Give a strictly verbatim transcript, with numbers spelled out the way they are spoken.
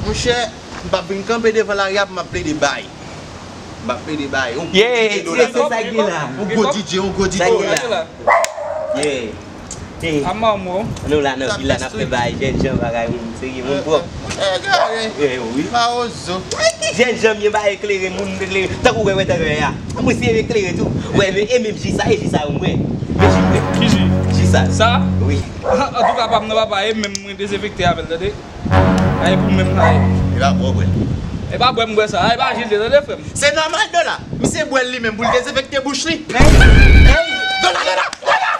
Monchè, m p ap vin kanpe devan lari a pou m ap plede bay. M p ap plede bay. On gwo Yeah, DJ tire se Donald. sa ki la. On gwo DJ, on gwo Sa ki DJ. la. Yeah. Hey. Amamo. Nou la nan Sa vila fè n ap fè street. Bagay jèn jan bagay moun serye moun pwòp. Eh, gade. Eh wi. Mawozo. Jèn jan m ye ba eklere moun eklere tankou wè wè tankou wè a. Mwen se eklere tou. Wè men e menm ji sa e ji sa yo mwen. Men ji mwen. Ki ji? Ji sa. Sa? Wi. Antouka pa m nan papa e menm mwen dezenfekte avè l tande. Ay pou menm sa ye. E pa bwè bwè. E pa bwè m bwè sa. Ay pa jil tande frè m. Se nòmal Dola. Misye bwè l li menm pou l dezenfekte bouch li. Men Dola, Dola, Dola.